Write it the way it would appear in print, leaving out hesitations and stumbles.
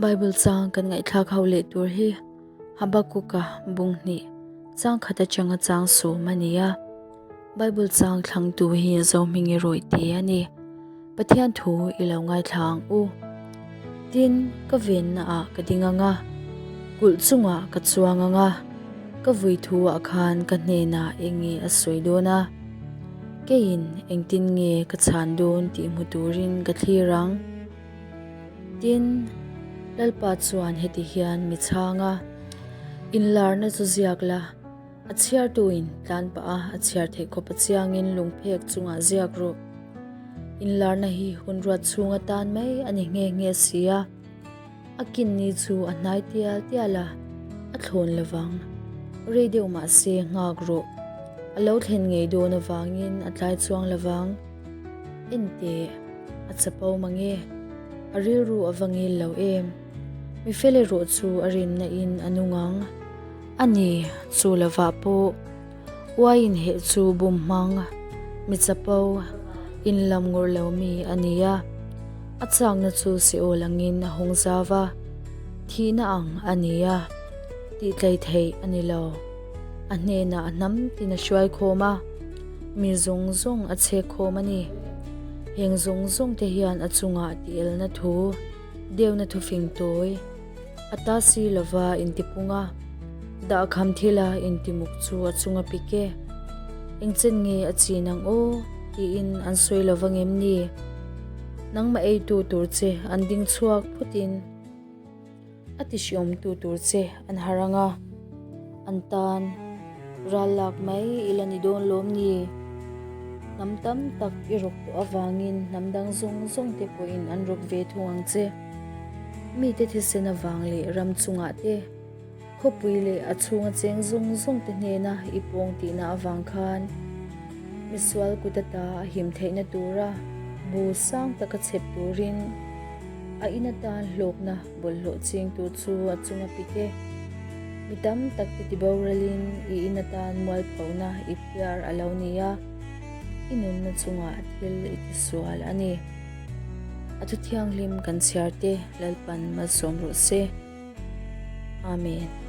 Bible chang kan ngaihthlak ho leh tur hi Habakuka bung hnih chang khat atanga chang sawm a ni a. Bible chang thlangtu hi Zohmingi rawihte a ni. Pathian thu i lo ngaithla ang u. Tin, ka venna ah ka ding ang a, kulh chungah ka chuang ang a, ka vui thu ah khan ka hnenah eng nge a sawi dawn a, keiin engtin nge ka chhan dawn tih hmu turin ka thlir ang. Tin, Lalpa chuan heti hian mi chhang a, Inlarna chu ziak la, A chhiartuin tlan pah a, a chhiar theih khawp a chiangin lungphek chungah ziak rawh. Inlarna hi hun ruat chhung atan mai a ni nghe nghe si a. A kin ni chu a hnai tial tial a, a thlawn lovang. Rei deuh mah se nghak rawh. A lo thlen ngei dawn avangin a tlai chuang lovang. Enteh, a chapo mange. A rilru a va ngil lo em. Mi fel erawh chu a rinna in a nung ang. A ni, chu lovah pawh uaiin heh chu bum hmang, mi chapo, in lam ngawr lo mi a ni a. A chakna chu Seol angin a hawng zau va, thihna ang a ni a, tihtlei theih a ni lo. A hnenah a hnam tin a hruai khawm a, mi zawng zawng a chhek khawm a ni. Heng zawng zawng te hian a chungah tielna thu, deuhna thufing tawi, A ta si lova intipung a, dahkham thila intimuk chu a chung a pik e. Engchen nge a chin ang aw? tiin an sawi lova ngem ni? Nangmah eitu tur che an ding chhuak phutin a tihriawmtu tur che an har ang a, an tan ral lak mai i la ni dawn lawm ni? Hnam tam tak i rawk tawh avangin hnam dang zawng zawng te pawhin an rawk ve thung ang che. Mite thisen avang leh ram chungah te, khawpui leh a chhunga cheng zawng zawng te hnena i pawng tihna avang khan misual kut ata a him theihna tura bu sang taka chhep turin a in atan hlawkna bawlhhlawh chingtu chu a chunga pik e. Mi tam tak te tiboralin i in atan mualphona i phiar a lo ni a, i nunna chungah thil i tisual a ni. A thu thianghlim kan chhiar te Lalpan malsawm rawh se. Amen.